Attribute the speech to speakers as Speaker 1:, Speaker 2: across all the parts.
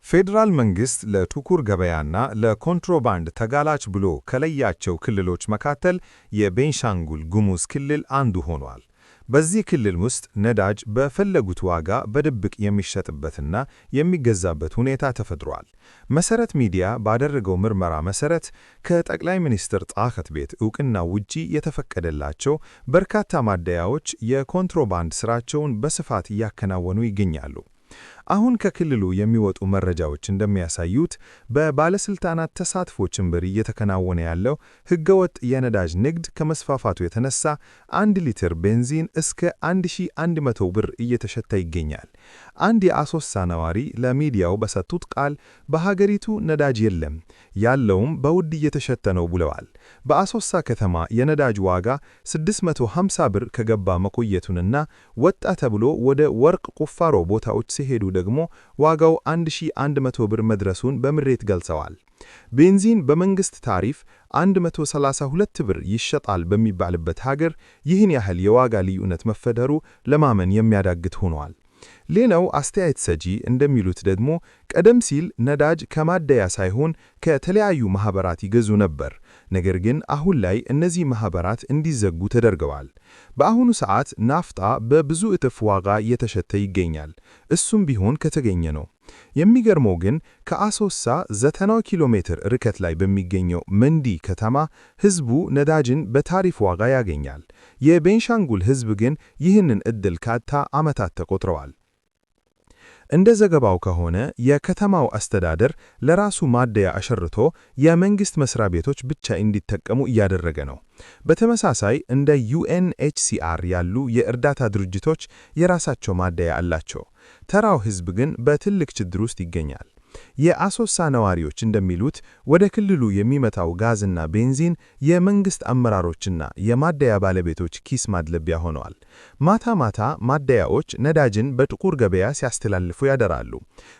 Speaker 1: ፌዴራል መንግሥት ለጥቁር ገበያና ለኮንትሮባንድ ተጋላጭ ብሎ ከለያቸው ክልሎች መካከል የቤንሻንጉል ጉሙዝ ክልል አንዱ ሆኗል። በዚህ ክልል ውስጥ ነዳጅ በፈለጉት ዋጋ በድብቅ የሚሸጥበትና የሚገዛበት ሁኔታ ተፈጥሯል። መሰረት ሚዲያ ባደረገው ምርመራ መሰረት ከጠቅላይ ሚኒስትር ጽሕፈት ቤት እውቅና ውጪ የተፈቀደላቸው በርካታ ማደያዎች የኮንትሮባንድ ስራቸውን በስፋት እያከናወኑ ይገኛሉ። አሁን ከክልሉ የሚወጡ መረጃዎች እንደሚያሳዩት በባለስልጣናት ተሳትፎ ጭምር እየተከናወነ ያለው ህገወጥ የነዳጅ ንግድ ከመስፋፋቱ የተነሳ 1 ሊትር ቤንዚን እስከ 1100 ብር እየተሸጠ ይገኛል። አንድ የአሶሳ ነዋሪ ለሚዲያው በሰጡት ቃል በሀገሪቱ ነዳጅ የለም፣ ያለውም በውድ እየተሸጠ ነው ብለዋል። በአሶሳ ከተማ የነዳጅ ዋጋ 650 ብር ከገባ መቆየቱንና ወጣ ተብሎ ወደ ወርቅ ቁፋሮ ቦታዎች ሲሄዱ ደግሞ ዋጋው 1100 ብር መድረሱን በምሬት ገልጸዋል። ቤንዚን በመንግስት ታሪፍ 132 ብር ይሸጣል በሚባልበት ሀገር ይህን ያህል የዋጋ ልዩነት መፈጠሩ ለማመን የሚያዳግት ሆኗል። ሌላው አስተያየት ሰጪ እንደሚሉት ደግሞ ቀደም ሲል ነዳጅ ከማደያ ሳይሆን ከተለያዩ ማኅበራት ይገዙ ነበር። ነገር ግን አሁን ላይ እነዚህ ማኅበራት እንዲዘጉ ተደርገዋል። በአሁኑ ሰዓት ናፍጣ በብዙ እጥፍ ዋጋ እየተሸጠ ይገኛል። እሱም ቢሆን ከተገኘ ነው። የሚገርመው ግን ከአሶሳ 90 ኪሎ ሜትር ርቀት ላይ በሚገኘው መንዲ ከተማ ሕዝቡ ነዳጅን በታሪፍ ዋጋ ያገኛል። የቤንሻንጉል ሕዝብ ግን ይህንን ዕድል ካጣ ዓመታት ተቆጥረዋል። እንደ ዘገባው ከሆነ የከተማው አስተዳደር ለራሱ ማደያ አሸርቶ የመንግስት መስሪያ ቤቶች ብቻ እንዲጠቀሙ እያደረገ ነው። በተመሳሳይ እንደ ዩኤንኤችሲአር ያሉ የእርዳታ ድርጅቶች የራሳቸው ማደያ አላቸው። ተራው ሕዝብ ግን በትልቅ ችግር ውስጥ ይገኛል። የአሶሳ ነዋሪዎች እንደሚሉት ወደ ክልሉ የሚመጣው ጋዝና ቤንዚን የመንግስት አመራሮችና የማደያ ባለቤቶች ኪስ ማድለቢያ ሆነዋል። ማታ ማታ ማደያዎች ነዳጅን በጥቁር ገበያ ሲያስተላልፉ ያደራሉ።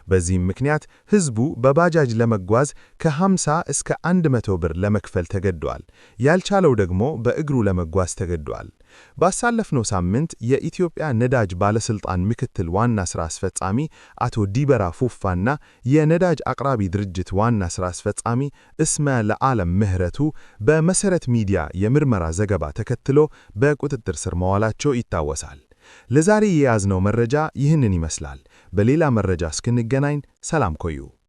Speaker 1: በዚህም ምክንያት ሕዝቡ በባጃጅ ለመጓዝ ከ50 እስከ 100 ብር ለመክፈል ተገዷል። ያልቻለው ደግሞ በእግሩ ለመጓዝ ተገዷል። ባሳለፍነው ሳምንት የኢትዮጵያ ነዳጅ ባለስልጣን ምክትል ዋና ሥራ አስፈጻሚ አቶ ዲበራ ፉፋና የነዳጅ አቅራቢ ድርጅት ዋና ሥራ አስፈጻሚ እስመ ለዓለም ምህረቱ በመሰረት ሚዲያ የምርመራ ዘገባ ተከትሎ በቁጥጥር ስር መዋላቸው ይታወሳል። ለዛሬ የያዝነው መረጃ ይህንን ይመስላል። በሌላ መረጃ እስክንገናኝ ሰላም ቆዩ።